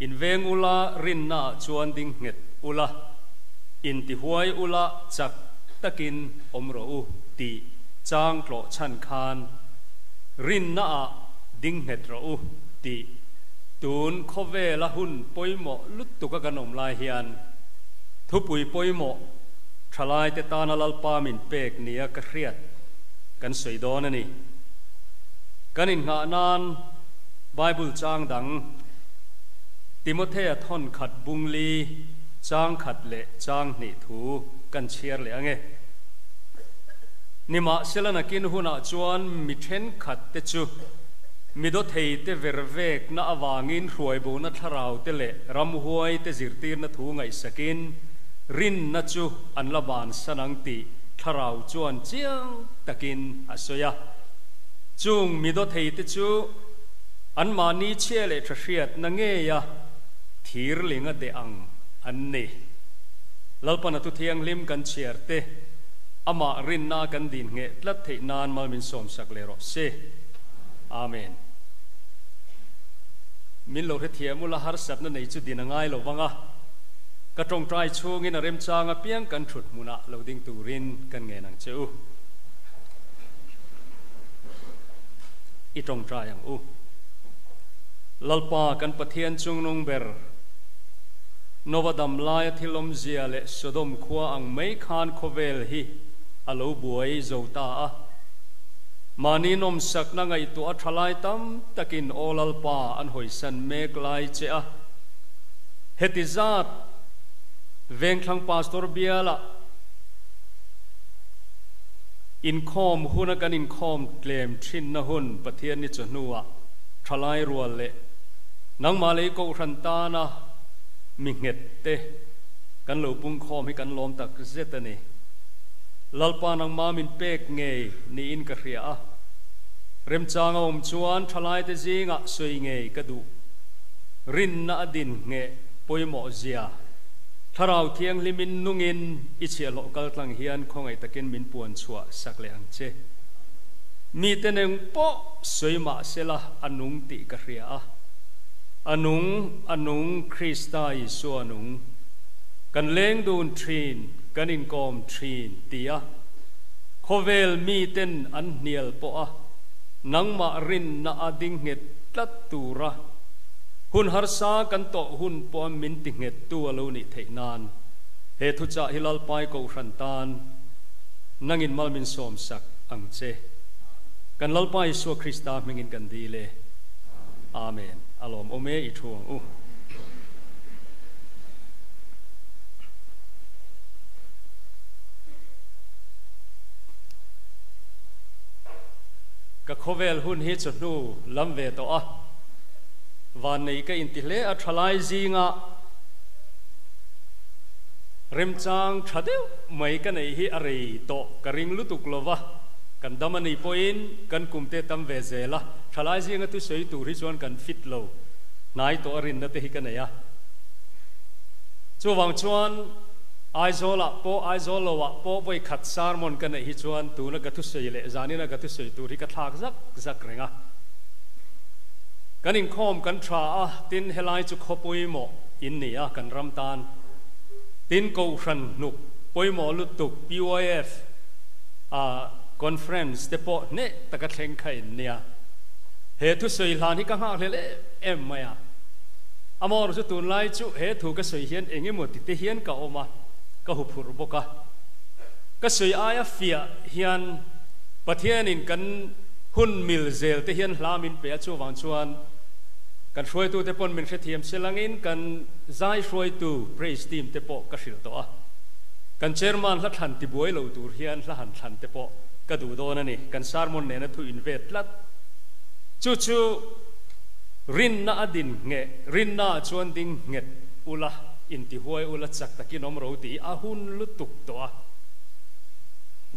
In veng ula, rinnaah chuan ding nghet ula, intihuai ula, chak takin awm rawh u tih chang tlawh chhan khan rinnaah ding nghet rawh u tih tun khawvela hun pawimawh lutuk a kan awm lai hian thupui pawimawh thalaite tana Lalpa min pek nia ka hriat kan sawi dawn a ni. Kan innghah nan Bible chang dang Timothea thawn khat bung li chang khat leh chang hnih thu kan chhiar leh ang e. Nimahsela nakin hunah chuan mi thenkhat te chu mi dawthei te vervekna avangin hruaibona thlarau te leh ramhuai te zirtirna thu ngaihsakin rinna chu an la bansan ang tih thlarau chuan chiang takin a sawi a. Chung mi dawthei te chu anmahni chhia leh tha hriatna ngeia thirling a deh ang an ni. Lalpan a Thuthianghlim kan chhiar te, amah rinna a kan din ngheh tlat theih nan mal min sawmsak leh rawh se. Amen. Min lo hrethiam ula harsatna nei chu din a ngai lo vang a, ka tawngtai chhungin a remchang apiang kan thut hmunah lo ding turin kan ngen ang che u. I tawngtai ang u. Lalpa kan Pathian chungnung ber. Nova dam laia thil awmzia leh Sodom khua ang mai khan khawvel hi a lo buai zo ta a. Mahni nawmsakna ngaihtuah a tha lai tam takin Aw Lalpa an hawisan mek lai che a. Heti zat Vengthlang Pastor bialah inkhawm huna kan inkhawm tlem thinna hun Pathian ni chawhnuah thalai rual leh Nangmah lei Kohhran tana mi nghet te kan lo pungkhawm hi kan lawm tak zet a ni. Lalpa nangmah min pek ngei niin ka hria a. Remchang a awm chuan thalaite zingah sawi ngei ka duh. Rinna a din ngheh pawimawh zia. Thlarau Thianghlimin nungin i chhiahhlawh kaltlang hian khawngaih takin min puan chhuah sak leh ang che. Mite neng pawh sawi mah sela a nung tih ka hria a. A nung, a nung, Krista Isua nung. Kan leng dun thin, kan inkawm thin, ti a. Khawvel miten an hnial pawh a, nangmah rinna a ding nghet tlat tura hun harsa kan tawh hun pawh a min ti nghettu a lo nih theih nan he thuchah hi Lalpai Kohhran tan nangin mal min sawmsak ang che. Kan Lalpa Isua Krista hmingin kan dil e. Amen. A lawmawm e i thu ang u. Ka khawvel hun hi chawhnu lam ve tawh a, vannei ka inti hle a thalai zingah remchang tha deuh mai ka neih hi a rei tawh ka ring lutuk lova, kan dam a nih pawhin kan kumte tam ve zel a. Thalai zinga thusawi tur hi chuan kan fit lo hnai tawh a rinna te hi ka nei a. Chuvang chuan Aizawlah pawh Aizawl loah pawh vawi khat sermon ka neih hi chuan tuna ka thusawi leh zanina ka thusawi tur hi ka thlak zak zak reng a. Kan inkhawm kan tha a, tin helai chu khaw pawimawh in ni a kan ram tan. Tin Kohhran hnuk pawimawh lutuk PYF a Conference te pawh hneh taka thleng kha in nia. He thusawi hlan hi ka nghakhlel em em mai a. Amaherawh chu tunlai chu he thu ka sawi hian eng emaw ti te hian ka awm a, ka huphurh bawk a. Ka sawi aia fiah hian Pathianin kan hun mil zel te hian hla min pe a, chuvang chuan kan hruaitute pawn min hrethiam se langin kan zai hruaitu praise team te pawh ka hrilh tawh a. Kan chairman hla thlan tibuai lo tur hian hla han thlan te pawh ka duh dawn a ni. Kan sermon nena thu in ve tlat. Chu chu rinna a din ngheh, rinna ah chuan ding nghet ula, intihuai ula chak takin awm ro tih hi a hun lutuk tawh a.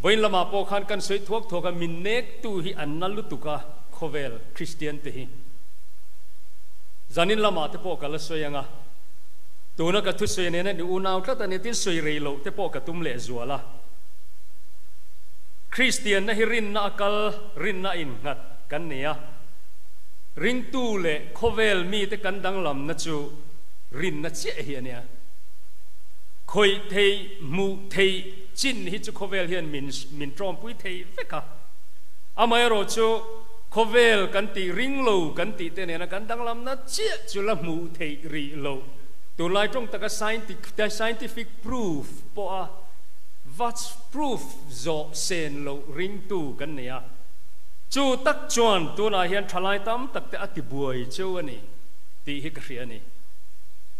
Vawiin lamah pawh khan kan sawi thuak thuak a, min nektu hi an na lutuk a khawvel Kristian te hi. Zanin lamah te pawh ka la sawi ang a. Tuna ka thusawi nena ni unau tlat a ni tin sawi rei loh te pawh ka tum leh zual a. Kristianna hi rinna a kal, rinna a innghat kan ni a. Ringtu leh khawvel mite kan danglamna chu Rinna chiah hi a nia. Khawih thei, hmuh theih chin hi chu khawvel hian min min tawmpui thei vek a. Amaherawhchu khawvel kan tih ring lo kan tih te nena kan danglamna chiah chu la hmuh theih rih loh. Tunlai tawng taka scientific proof pawha va proof zawh sen loh ringtu kan nei a. Chu tak chuan tunah hian thalai tam tak te a tibuai cheu a ni tih hi ka hria a ni.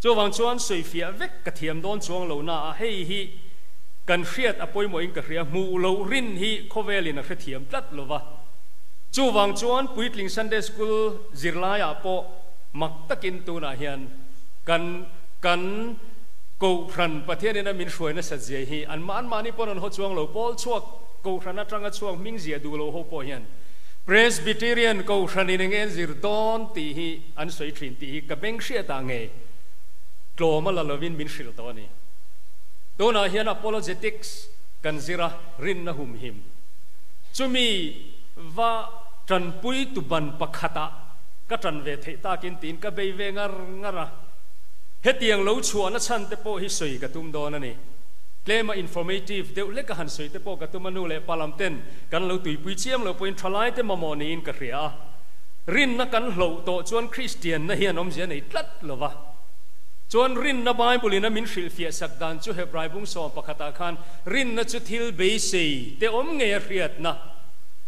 Chuvang chuan sawifiah vek ka thiam dawn chuang lo na a, hei hi kan hriat a pawimawhin ka hria, hmuh loh rin hi khawvelin a hrethiam tlat lo va. Chuvang chuan puitling Sunday School zirlaiah pawh mak takin tunah hian kan kan Kohhran Pathianin a min hruai nasat zia hi an anmahni pawn an haw chuang lo, pawl chhuak Kohhran atanga chhuak hming ziah duh lo ho pawh hian Presbyterian Kohhranin eng nge an zir dawn tih hi an sawi thin tih hi ka beng hriatah ngei tlawm a la lovin min hrilh tawh a ni. Tunah hian Apologetics kan zir a, rinna humhim. Chumi va tanpui tu ban pakhatah ka tan ve theih takin tiin ka bei ve ngar ngar a. Hetiang lo chhuahna chhan te pawh hi sawi ka tum dawn a ni. Tlema informative deuh hlek a han sawi te pawh ka tum a, nu leh pa lam ten kan lo tuipui chiam lo pawhin thalaite mamawh niin ka hria a. Rinna kan hloh tawh chuan Kristianna hian awmzia nei tlat lo va. Chuan rinna Bible in a min hrilhfiah sak dan chu Hebrai bung sawm pakhatah khan rinna chu thil beisei te awm ngei a hriatna,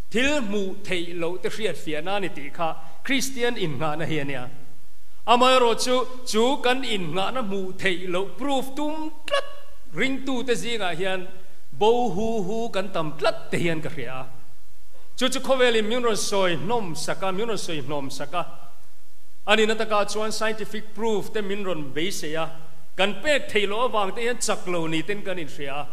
thil hmuh theih loh te hriatfiahna a ni tih kha Kristian innghahna hi a nia. Amaherawhchu chu kan innghahna hmuh theih loh proof tum tlat ringtute zingah hian bo hu hu kan tam tlat te hian ka hria a. Chu chu khawvelin min rawn sawi hnawm sak a, min rawn sawi hnawm sak a. A nihna takah chuan scientific proof te min rawn beisei a, kan pek theih loh avang te hian chak lo ni ten kan inhria a.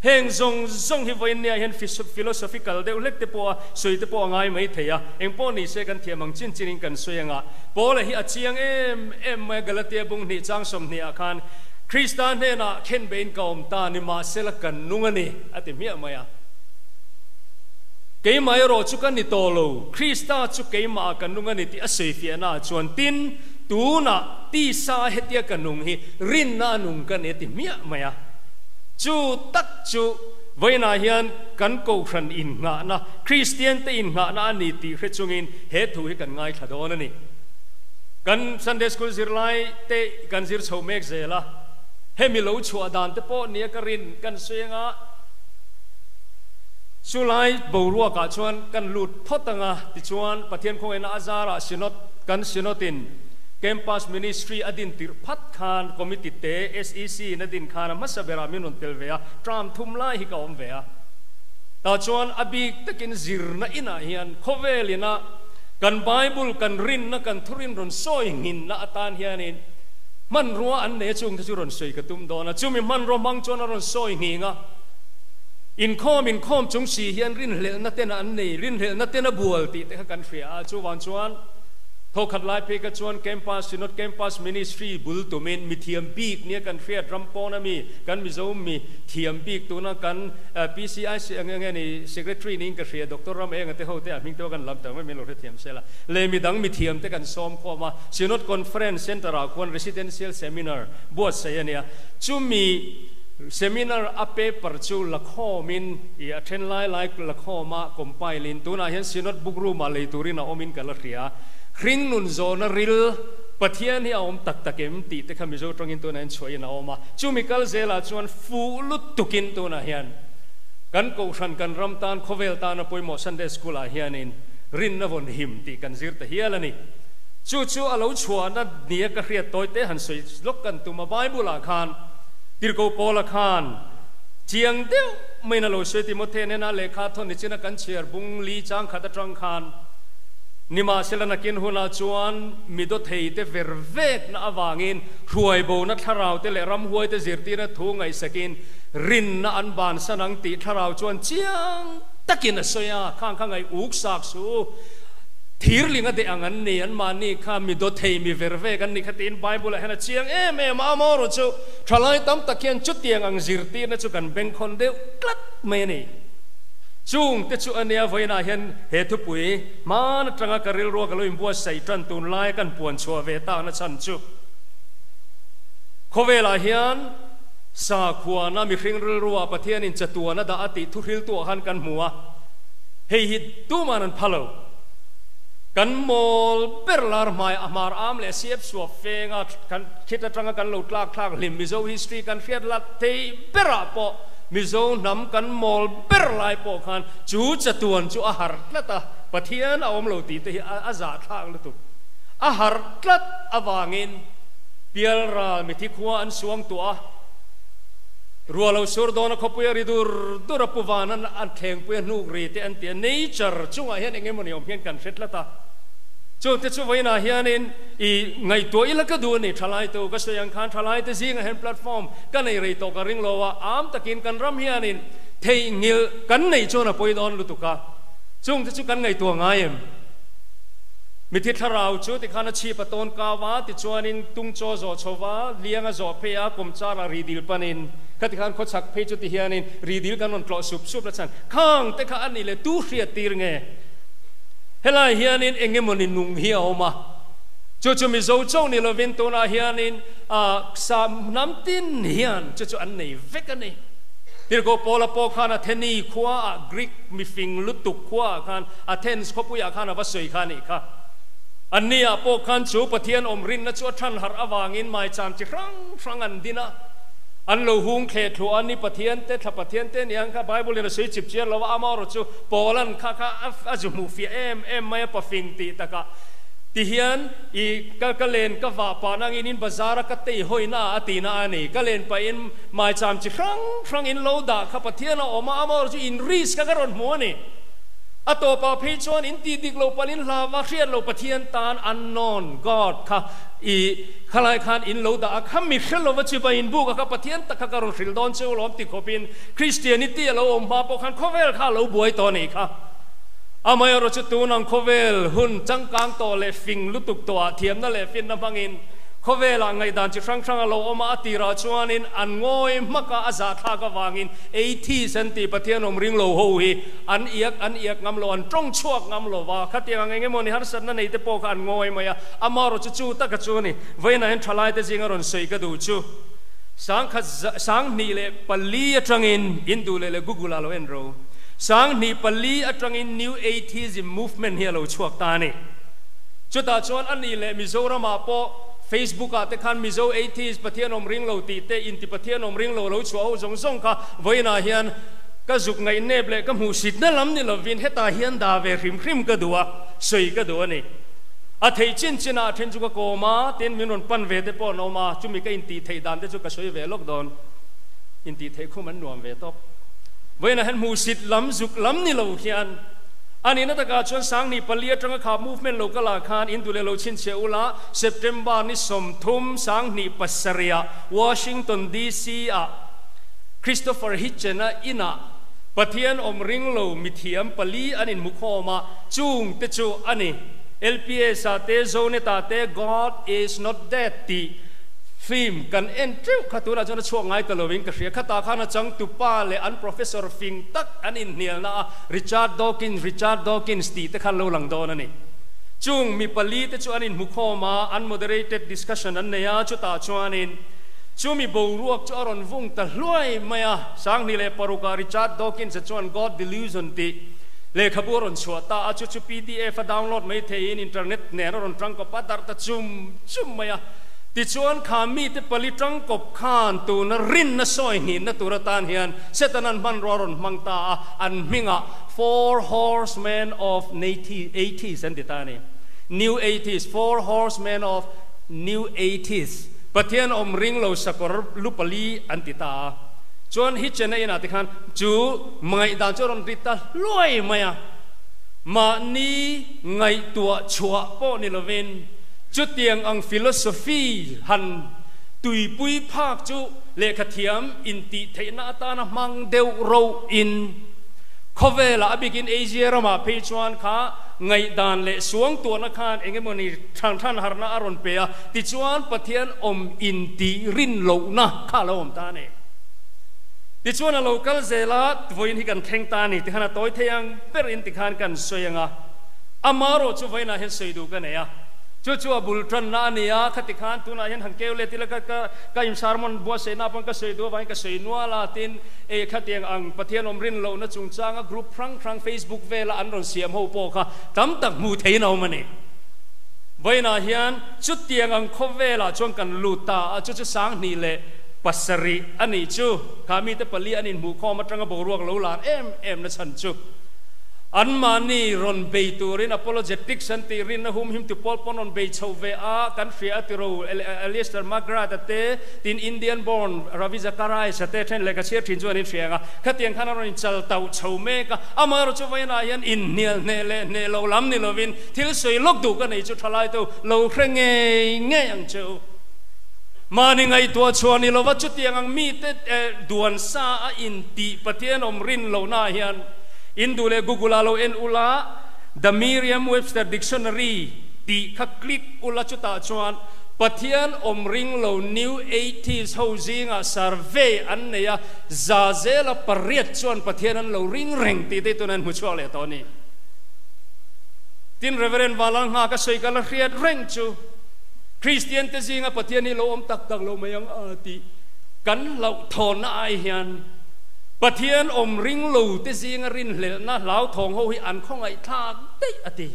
Heng zawng zawng hi vawiinniah hian philosophical deuh hlek te pawh a sawi te pawh a ngai mai thei a, eng pawh ni se kan thiam ang chin chinin kan sawi ang a. Paula hi a chiang em em mai a, Galatia bung hnih chang 20 ah khan Krista hnenah khenbeiin ka awm ta nimahsela kan nung a ni a ti hmiah mai a. Keimah erawh chu ka ni tawh lo, Krista chu keimahah ka nung a ni tih a sawifiahnaah chuan tin, tunah tisa hetia ka nung hi rinna a nung ka ni a ti hmiah mai a. Chu tak chu vawiinah hian kan Kohhran innghahna, Kristiante innghahna a ni tih hre chungin he thu hi kan ngaithla dawn a ni. Kan Sunday School zirlai te kan zir chho mek zel a, hemi lo chhuah dan te pawh nia ka rin kan sawi anga, Chu lai boruakah chuan kan lut phawt ang a, tichuan Pathian khawngaihna a zarah Synod, kan Synod-in Campus Ministry a din tirh phat khan Committee te SEC in a din khan a hmasa berah min rawn tel ve a, term thum lai hi ka awm ve a. Tah chuan a bik takin zirna inah hian khawvel ina kan Bible kan rinna kan thurin rawn sawi nghinna atan hianin hmanrua an nei a, chungte chu rawn sawi ka tum dawn a, chumi hmanrua hmang chuan a rawn sawi nghing a. Inkhawm inkhawm chung si hian rinhlelhna ten an nei, rinhlelhna ten a bual tih te kha kan hria a, chuvang chuan thawkhat lai phei kha chuan Campus Synod Campus Ministry bul tumin mi thiam bik nia kan hriat ram pawn a mi kan Mizo mi thiam bik tuna kan PCIC eng eng nge ni Secretary niin ka hria Doctor Ram Enga te ho te a hming te pawh kan lam tak mai min lo hrethiam sela leh midang mi thiam te kan sawm khawm a Synod Conference Centre ah khuan Residential Seminar buatsaih a nia chumi Seminar a paper chu la khawmin i a then lai lai la khawm a compile in tunah hian Synod book room ah lei turin a awmin ka la hria. Hring nun zawhna ril Pathian hi a awm tak tak em tih te kha Mizo tawngin tunah hian chhuahin a awm a. Chumi kal zelah chuan fuh lutukin tunah hian kan kohhran kan ram tan khawvel tana pawimawh Sunday School ah hianin rinna vawn him tih kan zir ta hial a ni. Chu chu a lo chhuahna nia ka hriat tawi te han sawi lawk kan tum a Bible ah khan Tirhkoh Paula khan chiang deuh maiin a lo sawi Timothea nena lehkha thawn nichina kan chhiar bung li chang khat atang khan nimahsela nakin hunah chuan mi dawthei te ver vekna avangin hruaibona thlarau te leh ramhuai te zirtirna thu ngaihsakin rinna an bansan ang tih thlarau chuan chiang takin a sawi a, khang kha ngaih uk sak suh. Thirling a deh ang an ni, anmahni kha mi dawthei, mi ver vek an ni kha tiin Bible-ah hian a chiang em em a, amaherawh chu thalai tam tak hian chutiang ang zirtirna chu kan bengkhawn deuh tlat mai a ni. Chungte chu a nia vawiinah hian he thupui hman atanga ka rilrua ka lo inbuatsaih tan tunlaia kan puan chhuah ve takna chhan chu. Khawvelah hian sakhuana mihring rilrua Pathianin chatuan a dah a tih thuhriltuah khan kan hmu a, hei hi tuman an pha lo. Kan mawl ber lar hmai a hmar am leh siap suap fenga kan khit atanga kan lo tlak thlak hlim Mizo history kan hriat lat thei berah pawh Mizo hnam kan mawl ber lai pawh khan chu chatuan chu a harh tlat a, Pathian a awm lo tih te hi a zahthlak lutuk. A harh tlat avangin Pialral mithi khua an suang tuah a, ruah lo sur dawn a khawpui a ri dur dur a, Pu Vanan a thlengpui a hnuk ri te an ti a, nature chungah hian eng emawni awm hian kan hre tlat a, chungte chu vawiinah hianin i ngaihtuah ila ka duh a ni, thalaite u ka sawi ang khan thalaite zingah hian platform ka nei rei tawh ka ring lo a, am takin kan ram hianin theihnghilh kan neih chuan a pawi dawn lutuk a, chungte chu kan ngaihtuah ngai em? Mithi thlarau chu tikhan a chhip a tawn kau a, tichuanin tung chaw zawh chho va, liang a zawh phei a, kawmchar a ri dil panin khati khan khawchhak phei chu tihianin ri dil kan rawn tlawh sup sup la chhan khang te kha a nih leh tu hriat tir nge? Helai hianin eng emawni nung hi a awm a, chu chu Mizo chauh ni lovin tunah hianin sa hnam tin hian chu chu an nei vek a ni. Tirhkoh Paula pawh khan Atheni khuaah Greek mifing lutuk khuaah khan Athens khawpuiah khan a va sawi kha a nih kha. Anniah pawh khan chu Pathian awm rinna chu a than harh avangin maicham chi hrang hrang an din a, an lo hung thleh thluah a ni. Pathian te, thla Pathian te aniang kha Bible in a sawi chip chiar lo a, amaherawh chu Paulan kha kha a zu hmuh fiah em em mai a, pafing tih takah ti hian i ka ka len ka vah pah nangin in bazar a ka tei hawina ah a tihna a ni. Ka len pahin maicham chi hrang hrang in lo dah kha Pathian a awm a, amaherawh chu in risk kha ka rawn hmu a ni. A tawpah phei chuan in tih dik lo palh in hlava hriat lo Pathian tan unknown God kha i khalai khan in lo dah a, kha mi hre lova chibai in buk a kha Pathian tak kha ka rawn hrilh dawn cheu lawm ti khawpin Christianity a lo awm hma pawh khan khawvel kha a lo buai tawh a nih kha. Amaherawh chu tun ang khawvel hun changkang tawh leh fing lutuk tawhah thiamna leh finna hmangin Khawvelah ngaihdan chi hrang hrang a lo awm a, a tirah chuanin an ngawi hmak a, a zahthlak avangin atheist an tih Pathian awm ring lo ho hi an iak an iak ngam lo, an tawng chhuak ngam lo va, khatiang ang eng emaw ni harsatna nei te pawh kha an ngawi mai a, amaherawh chu chu taka chu a ni. Vawiinah hian thalaite zinga rawn sawi ka duh chu sangkhat 2004 atangin in duh leh leh Google ah lo en ro. 2004 atangin New Atheism Movement hi a lo chhuak ta a ni. Chutah chuan a nih leh Mizoramah pawh Facebook ah te khan Mizo Atheist Pathian awm ring lo tih te inti Pathian awm ring lo lo chhuah ho zawng zawng kha vawiinah hian ka zuk ngaihnep leh ka hmuhsitna lam ni lovin hetah hian dah ve hrim hrim ka duh a, sawi ka duh a ni. A theih chin chinah a then chu ka kawm a, tin min rawn pan ve te pawh an awm a, chumi ka intih theih dan te chu ka sawi ve lawk dawn. Intih theih khum an nuam ve tawp. Vawiinah hian hmuhsit lam zuk lam ni lo hian A nihna takah chuan 2004 atanga kha movement lo kal ah khan in duh leh lo chhinchhiah ula, September ni 30 2007 ah Washington DC ah Christopher Hitchen-a inah Pathian awm ring lo mithiam pali an inhmukhawm a, chung te chu a ni, LPS ah te, Zonet ah te God is not dead tih film kan en teuh kha tunah chuan a chhuak ngai ta lovin ka hria. Khatah khan a changtupa leh an professor fing tak an inhnialna a Richard Dawkins, Richard Dawkins tih te kha lo lang dawn a ni. Chung mi pali te chu an inhmukhawm a, an moderated discussion an nei a, chutah chuanin chumi boruak chu a rawn vung ta hluai mai a. 2006 ah Richard Dawkins-a chuan God Delusion tih lehkhabu a rawn chhuah ta a, chu chu pdf a download mai theihin internet nen a rawn tangkawp a, darh ta chum chum mai a. Tichuan kha mite pali tangkawp khan tuna rinna sawi nghinna tur atan hian Setana'n hmanrua a rawn hmang ta a, an hmingah Four Horsemen of Atheist an ti ta a ni. New Atheist, Four Horsemen of New Atheist, Pathian awm ring lo sakawr lu pali an ti ta a. Chuan hi Chennai inah te khan chu ngaihdan chu a rawn ri ta hluai mai a, mahni ngaihtuah chhuah pawh ni lovin chutiang ang philosophy han tuipui phak chu Lehkha thiam intih theihna atana hmang deuh roh in khawvelah a bikin Asia ramah phei chuan kha ngaihdan leh suangtuahna khan eng emawni than than harhna a rawn pe a, tichuan Pathian awm intih rin lohna kha a lo awm ta a ni. Tichuan a lo kal zel a, vawiin hi kan thleng ta a ni tikhan a tawi thei ang ber in tikhan kan sawi ang a, amaherawh chu vawiinah hian sawi duh ka nei a. Chu chu a bul tanna a ni a, khati khan tunah hian han keu let ila ka ka ka in sermon buatsaihna pawn ka sawi duh avangin ka sawi nual a, tin e khatiang ang Pathian awm rin lohna chungchanga group hrang hrang Facebook vela an rawn siam ho pawh kha tam tak hmuh theihin a awm a ni. Vawiinah hian chutiang ang khawvelah chuan kan lut ta a, chu chu 2007 a nih chu. Kha mite pali an inhmuhkhawm atanga boruak lo lar em em na chhan chu anmahni rawn bei turin apologetics an tih rinna humhim tu pawl pawn rawn bei chho ve a, kan hria a tiro Alister McGrath a te, tin Indian born Ravi Zacharias a te then lehkha chhiar thin chu an inhria ang a, khatiang khan a rawn inchal tauh chho mek a, amaherawhchu vawiinah hian inhnial hneh leh hneh lo lam ni lovin thil sawi lawk duh ka nei chu thalai tu lo hre ngei ngei ang che u. Mahni ngaihtuah chhuah ni lova chutiang ang mite duan sa a intih Pathian awm rin lohnaah hian in duh leh Google ah lo en ula, The Merriam-Webster Dictionary tih kha click ula chutah chuan Pathian awm ring lo New Atheist ho zingah survey an nei a, za zela pariat chuan Pathian an lo ring reng tih te tuna an hmu chhuak leh tawh a ni. Tin Reverend Valalnghaka ka sawi ka la hriat reng chu. Kristian te zinga Pathian hi lo awm tak tak lo mai ang a tih kan hlauhthawnna ai hian Pathian awm ring lo te zinga rinhlelhna hlauthawng ho hi an khawngaihthlak daih a ti.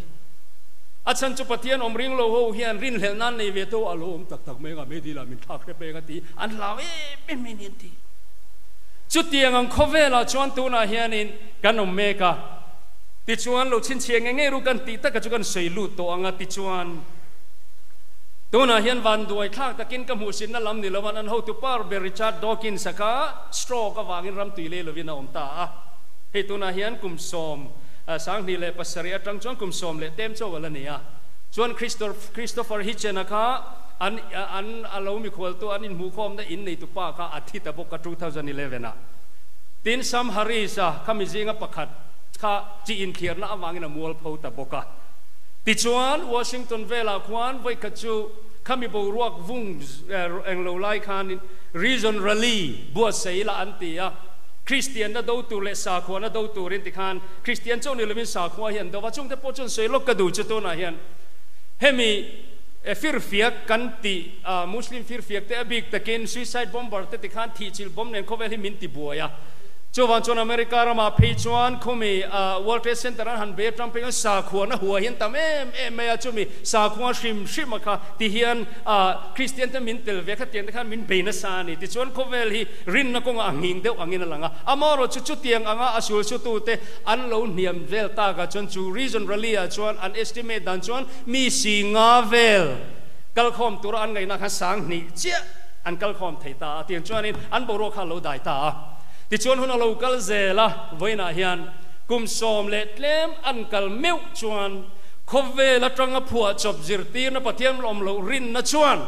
A chhan chu Pathian awm ring lo ho hian rinhlelhna an nei ve tho a lo awm tak tak mai ang a, meidil ah min thlak hrep mai ang a ti, an hlau em em mai ni an ti. Chutiang ang khawvelah chuan tunah hianin kan awm mek a, tichuan lo chhinchhiah nge ngei ru kan tih taka chu kan sawi lut tawh ang a, tichuan. Tunah hian vanduai thlak takin ka hmuhsitna lam ni lovan an hotu par ber Richard Dawkins-a kha stroke avangin ram tui lei lovin a awm ta a. Hei tunah hian kum 27 atang chuan kum sawm leh tem chauh a la ni a. Chuan Christopher Hitchen-a kha an an a lo mikhualtu an inhmuhkhawmna in neitu pa kha a thi ta bawk a 2011 ah. Tin Sam Harris-a kha mizinga pakhat kha chi inthliarna avangin a mualpho ta bawk a. Tichuan, Washington velah khuan vawikhat chu khami boruak vung englo lai khanin Reason Rally buatsaih ila an ti a, Kristianna do tur leh sakhuana do turin tikhan Kristian chauh ni lovin sakhua hi an do va, chungte pawh chuan sawi lawk ka duh chu tunah hian hemi firfiak kan tih Muslim firfiak te a bik takin suicide bomber te tikhan thihchilh bomb nen khawvel hi min ti buai a. Chuvang chuan America ramah phei chuan khumi World Trade Center an han bei atang phei chuan sakhua na hua hian tam em em mai a, chumi sakhua hrim hrim a kha ti hian Kristian te min tel ve khatiang te khan min bei nasa a ni. Tichuan khawvel hi rinna kawngah a nghing deuh angin a lang a, amaherawh chu chutiang anga a sulsutu te an lo hniam vel takah chuan chu Reason Rally ah chuan an estimate dan chuan mi si nga vel kalkhawm tura an ngaihna khan 2000 chiah an kalkhawm thei ta a, tiang chuanin an boruak kha a lo dai ta a. Tichuan hun a lo kal zel a, vawiinah hian kum sawm leh tlem an kal meuh chuan khawvel atanga phuahchawp zirtirna Pathian awm loh rinna chuan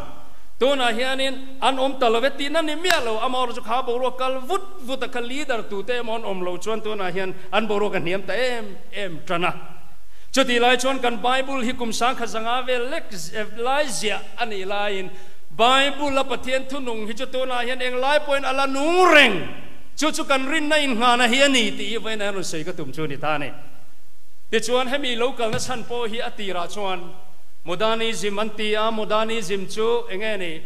tunah hianin an awm ta lo e tihna ni miah lo, amaherawhchu chu kha boruak kal vut vut a, kha leader tute emaw an awm loh chuan tunah hian an boruak a hniam ta em em tan a. Chutih lai chuan kan Bible hi kum 1500 vel lek lai ziah a nih laiin Bible a Pathian thunung hi chu tunah hian englai pawhin a la nung reng. Chu chu kan rinna inngahna hi a ni tih hi vawiin a rawn sawi ka tum chu a ni ta a ni. Tichuan hemi lo kalna chhan pawh hi a tirah chuan Modernism an ti a, Modernism chu eng nge ni?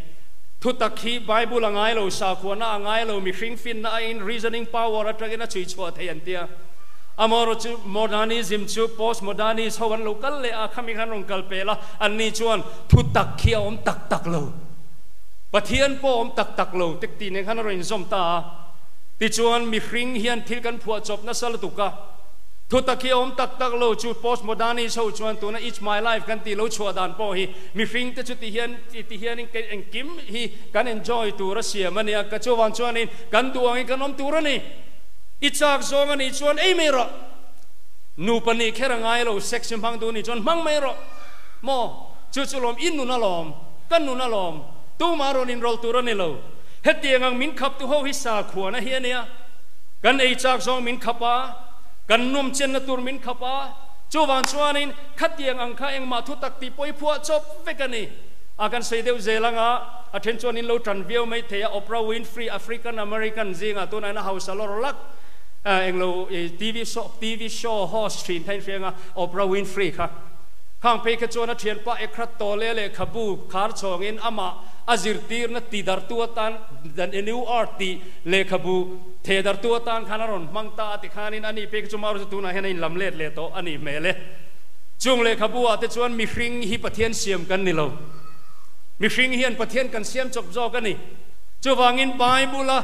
Thutak hi Bible a ngai lo, sakhuana a ngai lo, mihring finna aiin reasoning power atangin a chhui chhuah thei an ti a. Amaherawh chu Modernism chu Postmodernist ho an lo kal leh a, khami khan rawn kal pel a, anni chuan Thutak khi a awm tak tak lo. Pathian pawh a awm tak tak lo tek tih nen khan a rawn inzawm ta a. Tichuan, mihring hian thil kan phuahchawp nasa lutuk a. Thutak hi a awm tak tak lo chu postmodernist ho chuan tuna It's my life kan tih lo chhuah dan pawh hi mihring te chu ti hian ti hianin engkim hi kan enjoy tur a siam a nia. Ka chuvang chuanin kan duh angin kan awm tur a ni. I chak zawng a nih chuan ei mai rawh. Nupa nih kher a ngai lo, sex hi hmang duh a nih chuan hmang mai rawh. Maw? Chu chu lawm, i nun a lawm, ka nun a lawm, tumah rawn inrawlh tur a ni lo. Hetiang ang min khap tu ho hi sakhuana hi a nia. Kan ei chak zawng min khap a, kan nuam chenna tur min khap a, chuvang chuanin khatiang ang kha engmah thu tak tih pawh i phuah chawp vek a ni. A kan sawi deuh zel ang a, a then chuan in lo tan viau mai thei a, Oprah Winfrey, African American zingah tunah hian a hausa lawr lak, englo TV show, TV show host thin kha in hria ang a, Oprah Winfrey kha. Khang phei kha chuan a thianpa Eckhart Tolle lehkhabu khar chhawngin amah a zirtirna tidartu atan The New Earth tih lehkhabu thehdartu atan khan a rawn hmang ta a ti khanin ani phei kha chu Maru chu tunah hian a inlam let leh tawh a nih hmel e. Chung lehkhabu ah te chuan mihring hi Pathian siam kan ni lo. Mihring hian Pathian kan siam chawp zawk a ni. Chuvangin Bible a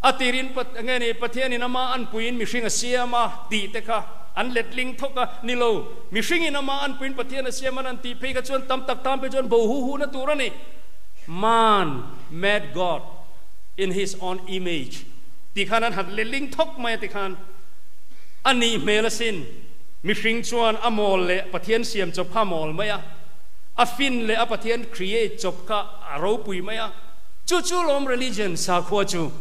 a tirin nge ni Pathianin ama anpuiin mihring a siam a tih te kha an letling thawk a ni lo. Mihringin ama anpuiin Pathian a siam an an tih phei kha chuan tam tak tan phei chuan bo hu hu na tur a ni. Man made God in his own image tih khan an han letling thawk mai a ti khan a nih hmel asin. Mihring chuan a mawl leh Pathian siam chawp kha a mawl mai a, a fin leh a Pathian create chawp kha a ropui mai a. Chu chu lawm religion sakhua chu.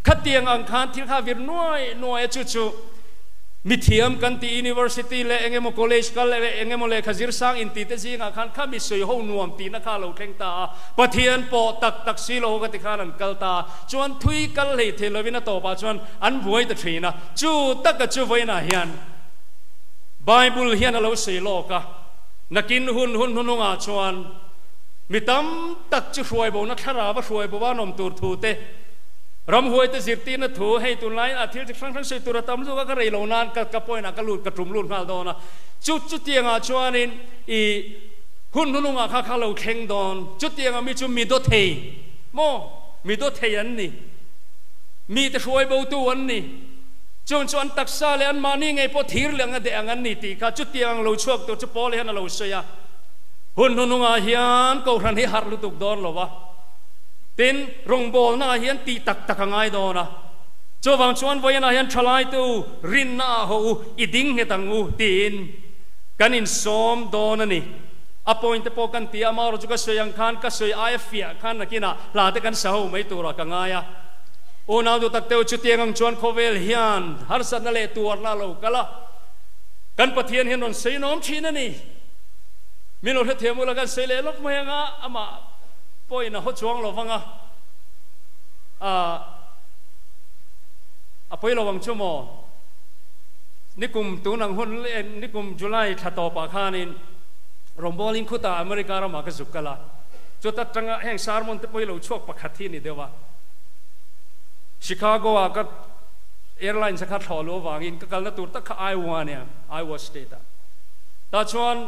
Khatiang ang khan thil kha vir nuai nuai a chu chu mithiam kan tih university leh eng emaw college kal leh eng emaw lehkha zir sang inti te zingah khan kha mi sawi ho nuam tihna kha a lo thleng ta a, Pathian pawh tak tak si lo ka ti khan an kal ta a, chuan thui kal hlei thei lovin a tawpah chuan an buai ta thin a, chu taka chu vawiinah hian Bible hian a lo sawi lawk a, nakin hun hun hnuhnungah chuan mi tam tak chu hruai bona thlarau a hruai bo a nawm tur thu te, Ramhuaite zirtirna thu, hei tunlaiin a thil chi hrang hrang sawi tur a tam zawk a, ka rei lo nan ka ka point ah ka lut ka tum lut nghal dawn a, chu chutiangah chuanin i hun hnunungah kha kha lo thleng dawn, chutiangah mi chu mi daw thei maw, mi daw thei an ni, mite hruai botu an ni, chung chu an taksa leh anmahni ngei pawh thir leh anga deh ang an ni tih kha chutiang ang lo chhuak tur chu Paul hian a lo sawi a, hun hnunungah hian Kohhran hi harh lutuk dawn lo a. Tin, rawngbawlna ah hian tih tak tak a ngai dawn a. Chuvang chuan vawiinah hian thalaitu rinna ah haw u, i ding nghet ang u tiin kan insawm dawn a ni. A point te pawh kan ti a, amaherawhchu ka sawi ang khan ka sawi aia fiah khan nakinah hla te kan sa ho mai turah ka ngai a. Unau duh tak teu chutiang ang chuan khawvel hian harsatna leh tuarna a lo kal a, kan Pathian hian rawn sawi nawm thin a ni. Min lo hrethiam ula kan sawi leh lawk mai ang a, amah. Pawhin a haw chuang lo vang a, a pawi lo ang chu maw? Nikum tun ang hun leh nikum July thla tawpah khanin rawngbawlin khutah America ramah ka zuk kal a, chuta tanga heng sermon te pawh hi lo chhuak pakhat hi a ni deuh a. Chicago-ah ka airlines a kha thlawh luh avangin ka kalna tur tak kha Iowa nia, Iowa State-ah. Tah chuan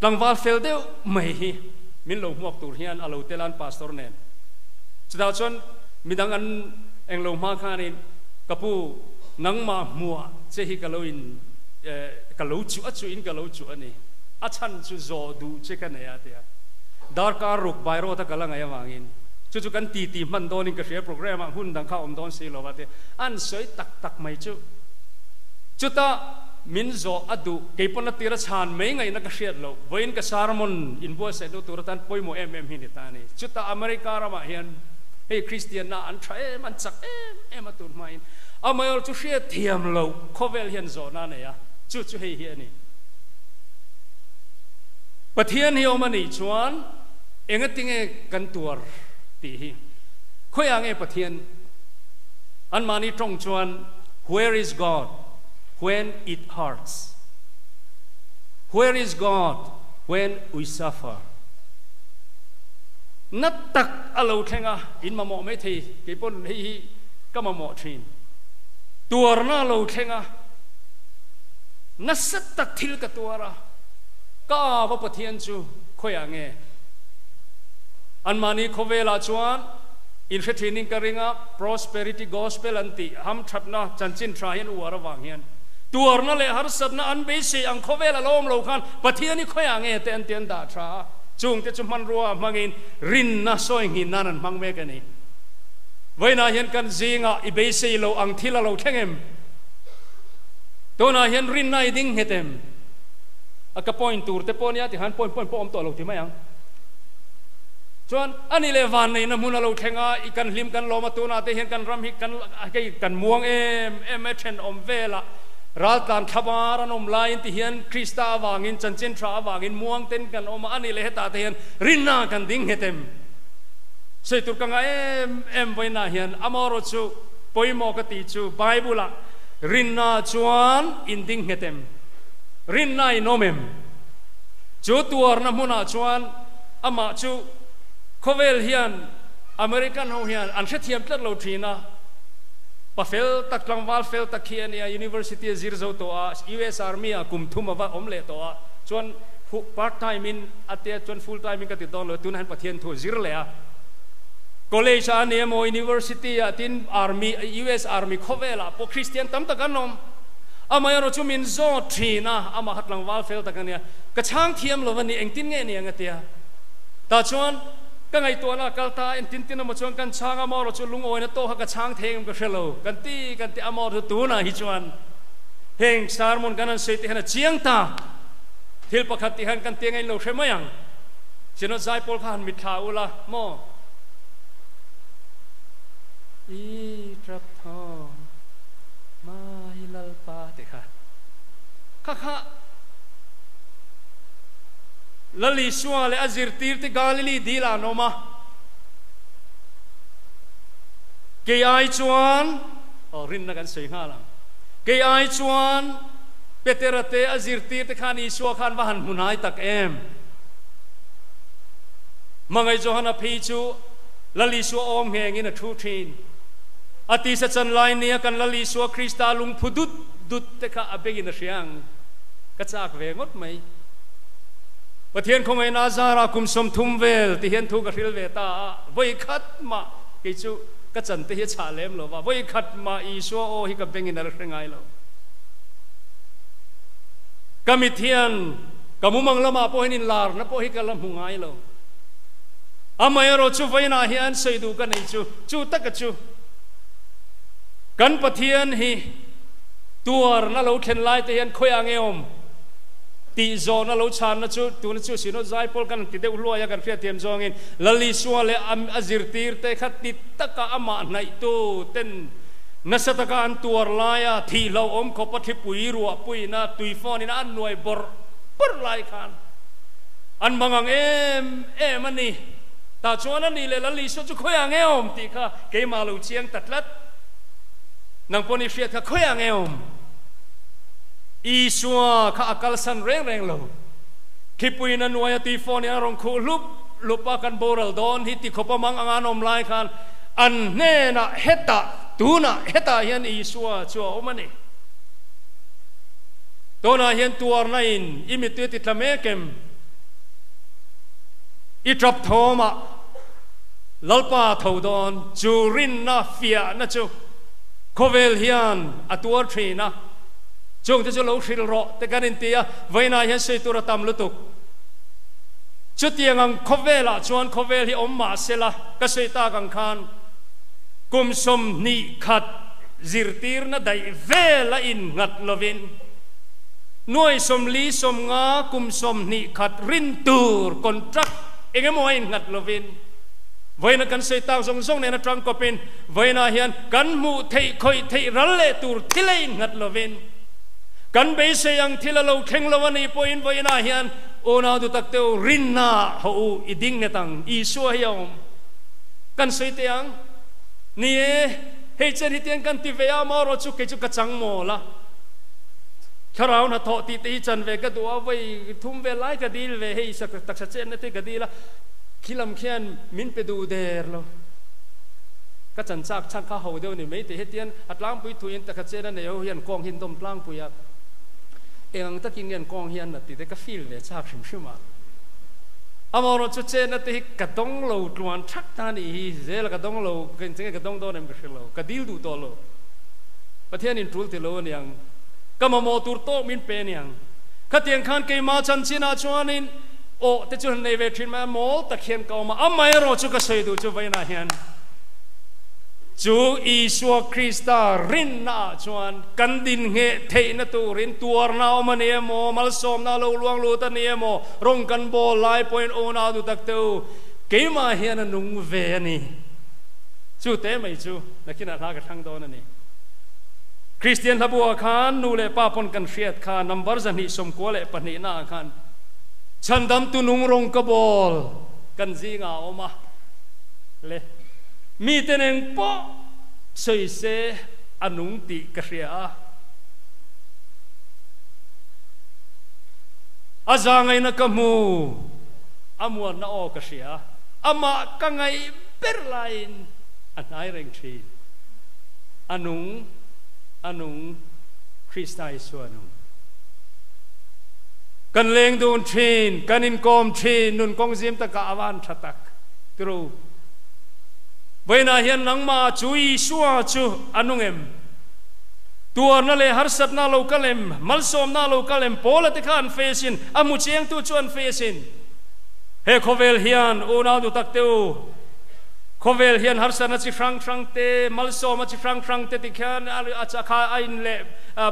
tlangval fel deuh mai hi. Min lo hmuak tur hian a lo tel an pastor nen. Chutah chuan midang an eng lo hma khanin ka pu nangmah hmuah che hi ka lo in ka lo chuh a chuh in ka lo chuh a ni. A chhan chu zawh duh che ka nei a ti a. Darkar ruk by road a kal a ngaih avangin chu chu kan titi hman dawnin ka hria program ah hun dang kha a awm dawn si lo a ti a. An sawi tak tak mai chu. Chutah Min zawh a duh, kei pawn a tir a chhan mai ngaihna ka hriat loh, vawiin ka sermon inbuatsaih deuh tur atan pawimawh em em hi ni ta a ni. Chutah America ramah hian hei Kristianna an tha em, an chak em em a tur hmain amaherawh chu hriat thiam loh khawvel hian zawhna a nei a, chu chu hei hi a ni. Pathian hi awm a nih chuan engatinge kan tuar tih hi khawiah nge Pathian? Anmahni tawng chuan Where is God? When it hurts? Where is God when we suffer? Na tak a lo thleng a, in mamawh mai thei, kei pawn hei hi ka mamawh thin. Tuarna a lo thleng a, nasa tak thil ka tuar a, ka ava Pathian chu khawiah nge? Anmahni khawvelah chuan inhre thinin ka ring a, Prosperity Gospel an tih hamthatna chanchin tha hian uar avang hian tuarna leh harsatna an beisei ang khawvel a lo awm lo khan Pathian hi khawiah nge te an ti an dah tha a, chungte chu hmanrua hmangin rinna sawi nghin nan an hmang mek a ni. Vawiinah hian kan zingah i beisei lo ang thil a lo thleng em? Tunah hian rinna i ding nghet em? A ka point tur te pawh nia ti khan point point pawh awm tawh lo ti mai ang. Chuan a ni leh van neihna hmun a lo thleng a, i kan hlim kan lawm a, tunah te hian kan ram hi kan hei kan muang em em e thenawm velah raltlan thlabar an awm laiin ti hian Krista avangin chanchin tha avangin muang ten kan awm a, a ni leh hetah te hian rinna kan ding nghet em? Sawi tur ka ngah em em vawiinah hian amaherawh chu pawimawh ka tih chu Bible ah rinna chuan in ding nghet em? Rinna in awm em? Chu tuarna hmunah chuan amah chu khawvel hian American ho hian an hrethiam tlat lo thin a. Pa fel tak, tlangval fel tak khi a nia, University a zir zo tawh a, US Army ah kum thum a va awm leh tawh a, chuan part time in a tia chuan full time in ka ti dawn lo, tunah hian Pathian thu a zir leh a. College ah a ni emaw, University ah tin Army, US Army khawvel ah pawh Christian tam tak an awm. Amaherawh chu min zawt thin a, amah kha tlangval fel tak a nia, ka chhang thiam lo a ni, engtin nge ni ang a tia. Tah chuan ka ngaihtuahna a kal ta a, engtin tin emaw chuan kan chhang a, amaherawh chu lungawina tawk kha ka chhang thei engem ka hre lo, kan ti kan ti, amaherawh chu tunah hi chuan heng sermon kan han sawi te hian a chiang ta. Thil pakhat tih hian kan tiang a inlo hre mai ang. Synod zaipawl kha han mitthla ula maw? I trap thawm mai Lalpa tih kha kha kha Lal Isua leh a zirtirte Galili dil ah an awm a. Kei ai chuan, aw rinna kan sawi nghal ang, kei ai chuan Petera te a zirtirte khan Isua khan va han hmu hnai tak em? Hmangaih Johana phei chu Lal Isua awm nghengin a thu thin. A tisa chan lai nia kan Lal Isua Krista lungphu dut dut te kha a bengin a hria ang. Ka chak ve ngawt mai. Pathian khawngaihna zarah kum 30 vel ti hian thu ka hril ve ta a, vawi khat mah kei chu ka chan te hi a chhah lem lo va, vawi khat mah Isua aw hi ka bengin a la hre ngai lo. Ka mit hian ka mumang lamah pawh hian inlarna pawh hi ka la hmu ngai lo. Amaherawh chu vawiinah hian sawi duh ka nei chu, chu taka chu kan Pathian hi tuarna lo thlen lai te hian khawiah nge awm tih zawhna lo chhanna chu tuna chu Synod Zaipawl kan ti deuh hluai a kan hriatthiam zawngin Lal Isua leh a zirtirte kha ti taka amah hnaihtu ten nasa taka an tuar laia thih hlauhawm khawpa thlipui ruahpuina tuifawn ina an nuai bawrh bawrh lai khan an mang ang em em a ni. Tah chuan a ni leh Lal Isua chu khawiah nge awm tih kha keimah lo chiang ta tlat. Nang pawh ni hriat kha khawiah nge awm? Isua kha a kalsan reng reng lo. Thlipuiin a nuai a tuifawn in a rawn khuh hlup hlup a, kan boral dawn hi ti khawp a mang anga an awm lai khan an hnenah hetah, tunah hetah hian Isua chu a awm a ni. Tunah hian tuarna in i mittui a ti tla mek em? I tap thawmah Lalpa tho dawn chu rinna fiahna chu khawvel hian a tuar thin a, chungte chu lo hrilh rawh te kan inti a, vawiinah hian sawi tur a tam lutuk. Chutiang ang khawvelah chuan khawvel hi awm mah sela ka sawi tak ang khan kum 21 zirtirna daih vel a innghat lovin, Nuai 40 50 kum 21 rin tur contract eng emaw a innghat lovin vawiina kan sawi tak zawng zawng nen atang kawpin vawiinah hian kan hmuh theih khawih theih ral leh tur thil a innghat lovin kan beisei ang thil a lo thleng lo a nih pawhin vawiinah hian unau du tak teu rinna haw u i ding nghet ang Isua hi a awm kan sawi teh ang. Ni e, hei chen hi tiang kan ti ve a amaherawh chu kei chu ka chang mawl a. Thlarau hnathawh tih te hi chan ve ka duh a, vawi thum vel lai ka dil ve, hei taksa chenna te ka dil a, khi lam khian min pe duh der lo. Ka chan chak chhan kha ho deuh ni mai teh hetian a tlangpui thu in taksa chenna nei ho hian kawng hi an dawm tlangpui a, eng ang takin nge an kawng hi an nat tih te ka feel ve chak hrim hrim a. Amaherawh chu chenna te hi ka dawng lo tluan thak ta nih hi, zela ka dawng lo, ka inchenge ka dawng dawn em ka hre lo, ka dil duh tawh lo. Pathian in tul ti lo a niang. Ka mamawh tur tawk min pe a niang. Khatiang khan keimah chanchinah chuanin aw te chu han nei ve thin mai a, mawl tak hian ka awm a, amaherawh chu ka sawi duh chu vawiinah hian chu Isua Krista rinnaah chuan kan din ngheh theihna turin tuarna awm a ni emaw, malsawmna lo luang lut a ni emaw, rawng kan bawl lai pawhin unau duh tak te u, keimah hian a nung ve a ni. Chu te mai chu nakinah hla ka thlang dawn a ni. Kristian hlabuah khan nu leh pa pawn kan hriat kha number 292 naah khan chhandamtu nung rawng ka bawl kan zingah a awm a le mite neng pawh sawi se a nung tih ka hria a. A zahngaihna ka hmu, a muanna aw ka hria, amah ka ngaih ber laiin a hnai reng thin. A nung, a nung, Krista Isua nung. Kan leng dun thin, kan inkawm thin, nun kawng zim takah a van tha tak. Tiro, Vawiinah hian nangmah chu Isua chu a nung em? Tuarna leh harsatna a lo kal em? Malsawmna a lo kal em? Paula te kha an face in, a hmu chiangtu chu an face in. He khawvel hian unau duh tak te u, khawvel hian harsatna chi hrang hrang te, malsawmna chi hrang hrang te tikhian a kha a in leh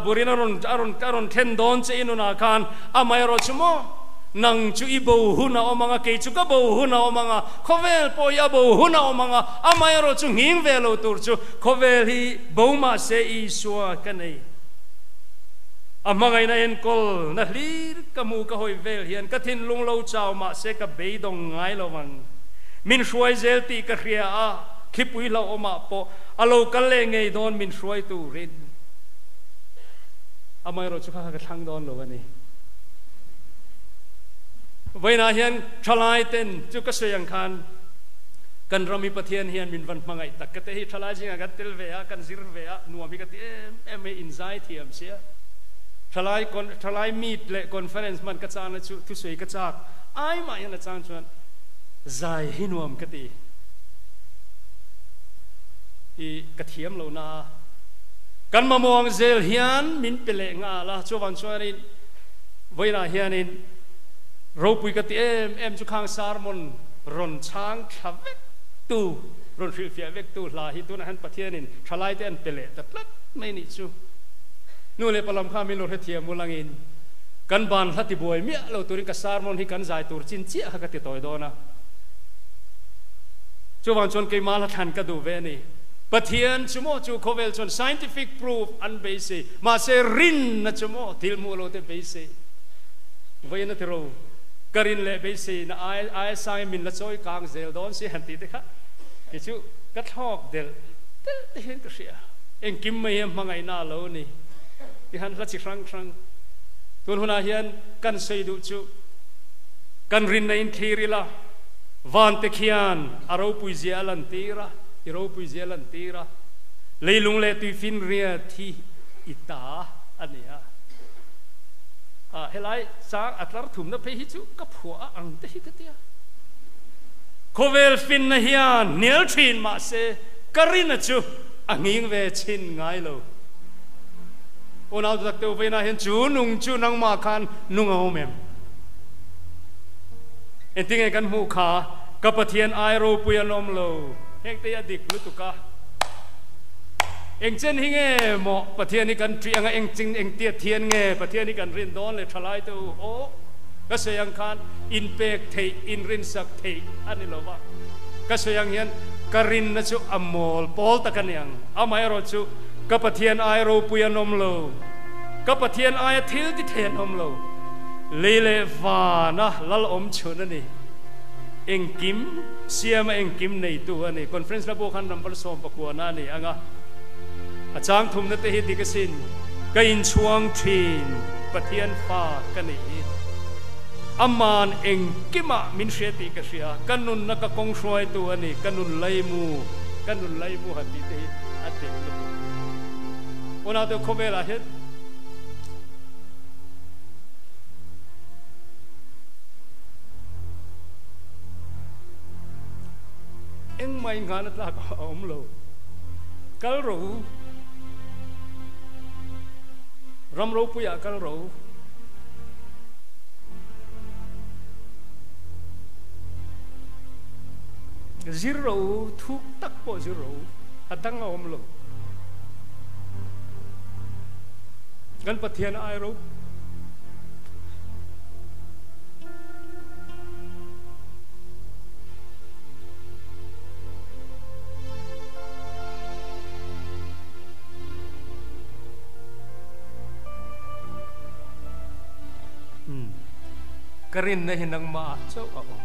burin a rawn a rawn a rawn thlen dawn che i nunah khan amaherawh chu maw nang chu i bo hun a awm ang a, kei chu ka bo hun a awm ang a, khawvel pawh hi a bo hun a awm ang a, amaherawh chu nghing ve lo tur chu khawvel hi Bo mahse Isua ka nei. A hmangaihna enkawl na hlir ka hmu ka hawi vel hian ka thinlung lo chau mahse ka beidawng ngai lo ang. Min hruai zel tih ka hria a, thlipui hlauhawmah pawh a lo kal leh ngei dawn min hruai turin. Amaherawh chu kha kha ka thlang dawn lo a ni. Vawiinah hian thalai ten chu ka sawi ang khan, Kan ram hi Pathian hian min van hmangaih tak ka te hi thalai zingah kan tel ve a, kan zir ve a, nuam hi ka ti em em mai, inzai thiam sia. Thalai thalai meet leh conference hman ka changna chu thusawi ka chak ai mah hian a chang chuan zai hi nuam ka ti. I ka thiam lo na a, kan mamawh ang zel hian min pe leh nghal a, chuvang chuanin vawiinah hianin ropui ka ti em em chu khang sermon Rawn chhang thla vek tu, rawn hrilhfiah vek tu hla hi tunah hian Pathianin thalaite an pe leh ta tlat mai nih chu. Nu leh pa lam kha min lo hrethiam u langin kan ban hla tibuai miah lo turin ka sermon hi kan zai tur chin chiah kha ka ti tawi dawn a. Chuvang chuan keimah hla thlan ka duh ve a ni. Pathian chu maw chu khawvel chuan scientific proof an beisei, mahse rinna chu maw thil hmuh lo te beisei. Vawiin a ti ro. Ka rin leh beisei na ai ai sangin min la chawi kang zel dawn si han tih te kha kei chu ka thlawk delh delh te hian ka hria. Engkim mai hi a hmangaihna a lo ni ti han hla chi hrang hrang. Tun hunah hian kan sawi duh chu kan rinna in thlir ila van te khian a ropui zia a lan tir a, i ropui zia a lan tir a, leilung leh tuifinriat hi i ta a ni a. Helai Chang a tlar thumna phei hi chu ka phuah a ang te hi ka tia. Khawvel finna hian hnial thin mahse ka rina chu a nghing ve chhin ngai lo. Unau tak deuh veina hian chu nung chu nangmah khan nung a awm em? Engtinge kan hmuh kha ka Pathian ai ropui an awm lo. Heng te hi a dik lutuk a. Eng chen hi nge maw Pathian hi kan ṭih anga eng ching eng tia thian nge Pathian hi kan rin dawn le ṭhalai te u aw ka sawi ang khan inpek theih inrinsak theih a ni lo va ka sawi ang hian ka rinna chu a mawl pawl tak a ni ang amaherawh chu ka Pathian ai ropui an awm lo ka Pathian aia thil ti thei an awm lo lei leh vana lal awm chhun a ni engkim Siama engkim neitu a ni. Conference la pawh khan Rambal 19 a ni ang a, a chang thumna te hi dik asin. Ka inchhuang thin, Pathian fa ka nih hi. Aman engkimah min hria tih ka hria, ka nunna ka kawng hruaitu a ni, ka nun laimu, ka nun laimu han tih te hi a dik lutuk. Unaute khawvelah hian. Engmah inghahna tlak a awm lo. Kal rawh u. Ram ropuiah kal rawh u. Zir rawh u, thuk tak pawh zir rawh u. A dang a awm lo. Kan Pathian ai ro. Ka rinna hi nangmah ah chauh a awm.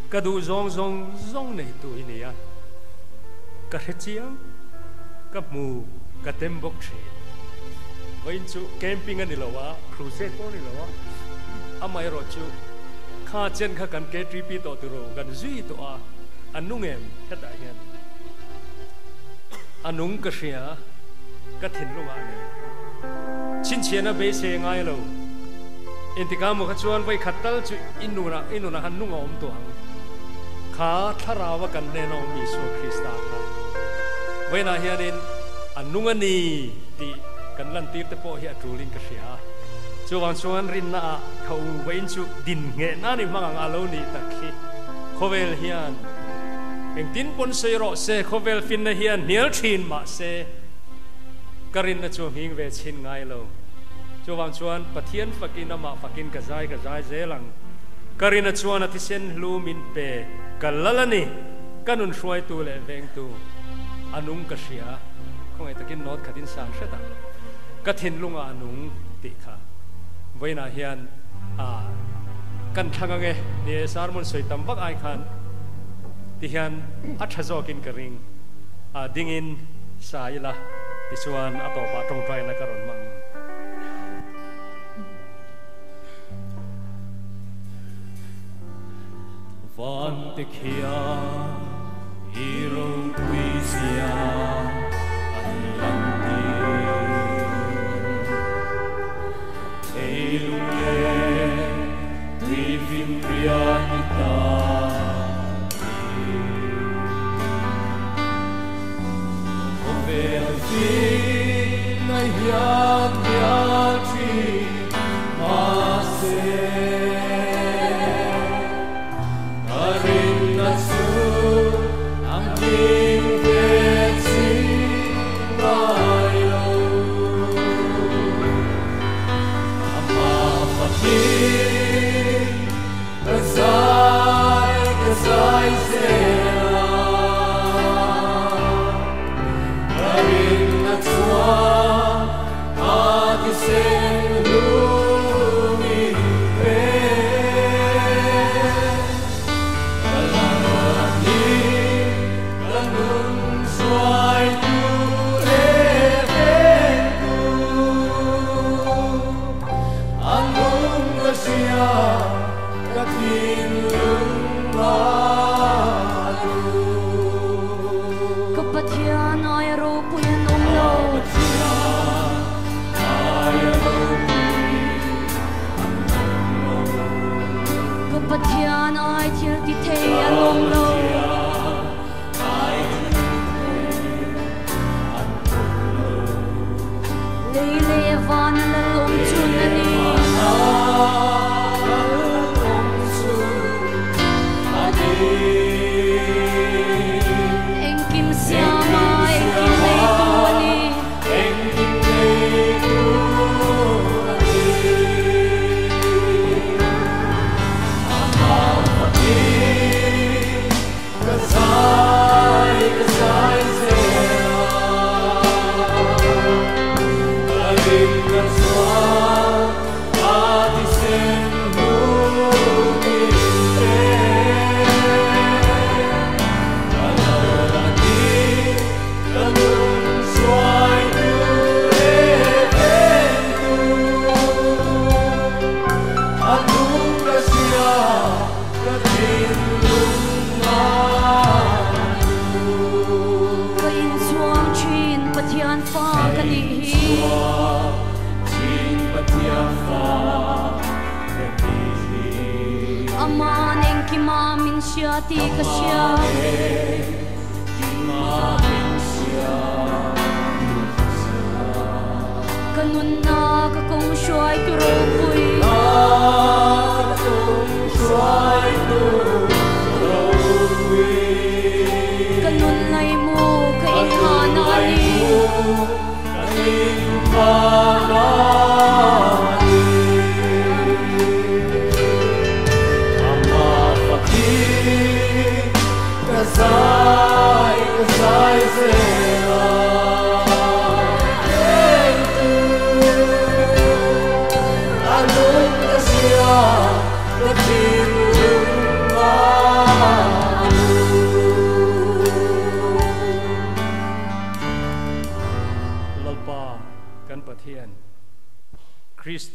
Ka duh zawng zawng zawng neitu i ni a. Ka hre chiang, ka hmu, ka tem bawk thin. Vawiin chu camping a ni lo a, crusade pawh a ni lo a. Amaherawhchu, kha chen kha kan KTP tawh tiro, kan zui tawh a, a nung em? Hetah hian a nung ka hria, ka thinlungah a nei. Chhinchhiahna beisei ngai lo. Engtikah maw kha chuan vawi khat tal chu i nunah, i nunah khan nung a awm tawh ang. Kha thlarau a kan hnena awm Isua Krista kha vawiinah hianin a nung a ni tih kan lantir te pawh hi a tulin ka hria. Chuvang chuan rinna ah tho u vawiin chu din ngheh nan i hmang ang a lo nih tak hi khawvel hian engtin pawn sawi rawh se, khawvel finna hian hnial thin mah se ka rinna chu a nghing ve chhin ngai lo. Chuvang chuan Pathian fakin amah fakin ka zai ka zai zel ang. Ka rinna chuan a thisen hlu min pe ka lal a ni, ka nun hruaitu leh vengtu a nung ka hria, khawngaih takin note khatin san hret ang. Ka thinlungah a nung tih kha vawiinah hian ah kan thlang ange ni e, sermon sawi tam vak ai khan ti hian a tha zawkin ka ring ah dingin sa ila tichuan a tawpah tawngtaina ka rawn hmang. Vante khian i ropui zia an lan tir. Ei lung leh tui fim riat i ta tir. Khawvel finna hian hnial thin mahse. Ka rinna chu ang hlim ve chin ngai lo. Amah fakin ka zai ka zai zel a. Ka rinna chuan a thisen lumin pe. Ka lalani ka nun hruaitu leh vengtu. A nung ka hria ka thinlung a duh. Ka Pathian aia ropui an awm lo. Ka Pathian aia ropui an awm lo. Ka Pathian ai thil ti thei an awm lo. Ka Pathian ai thil ti thei an awm lo. Lei leh vana lal awm chhun a ni. Lei leh vana lal awm chhun a ni. Engkim siama engkim neitu a ni. Engkim neitu a ni. Amah fakin ka zai ka zai zel a. Ka rinna chuan a thisen hmuhin pe. Ka lalani ka nun hruaitu leh vengtu. A nung ka hria ka thinlung a duh. Ka inchhuang thin Pathian fa ka nih hi. Inchhuang thin Pathian fa ka nih hi. Aman engkima min hria tih ka hria. Aman engkima min hria tih ka hria. Ka nunna ka kawng hruaitu ropui. Ka nunna ka kawng hruaitu ropui. Ka nun laimu ka Ka nun inhana a ni. laimu ka inhana a ni. Amah fakin ka zai.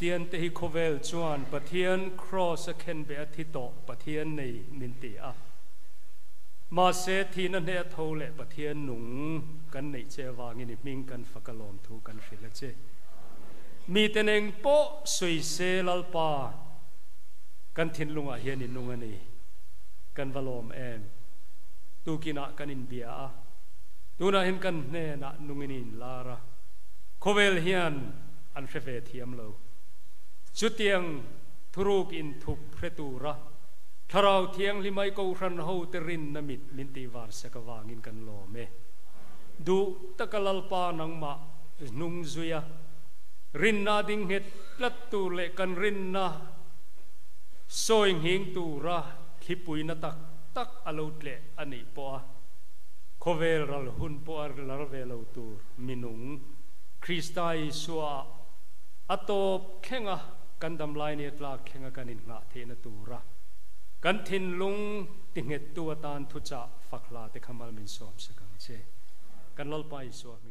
Kristian te hi khawvel chuan Pathian Kraws a khenbeh a thi tawh Pathian nei min ti a. Mahse thihna hneh a tho leh Pathian nung kan neih che avangin i hming kan fak a lawmthu kan hrilh a che. Miten eng pawh sawi se Lalpa kan thinlungah hian i nung a ni. Kan va lawm em? Tukinah kan inbia a, tunah hian kan hnenah nungin i inlar a, khawvel hian an hre ve thiam lo. Chutiang thuruk inthup hre tura Thlarau Thianghlimai Kohhran hote rinna mit min tihvar sek avangin kan lawm e. Duh taka Lalpa nangmah hnung zuia rinna ding nghet tlat tur leh kan rinna sawi nghing tura thlipuina tak tak a lo tleh a nih pawh a, khawvel ral hun pawh a lar ve lo tur minung Krista Isua ah a tawp thlenga kan damlai ni a tlak thlenga kan innghah theihna tura kan thinlung tinghettu atan thuchah fak hla te kha mal min sawm sak ang che. Kan Lalpa Isua hming.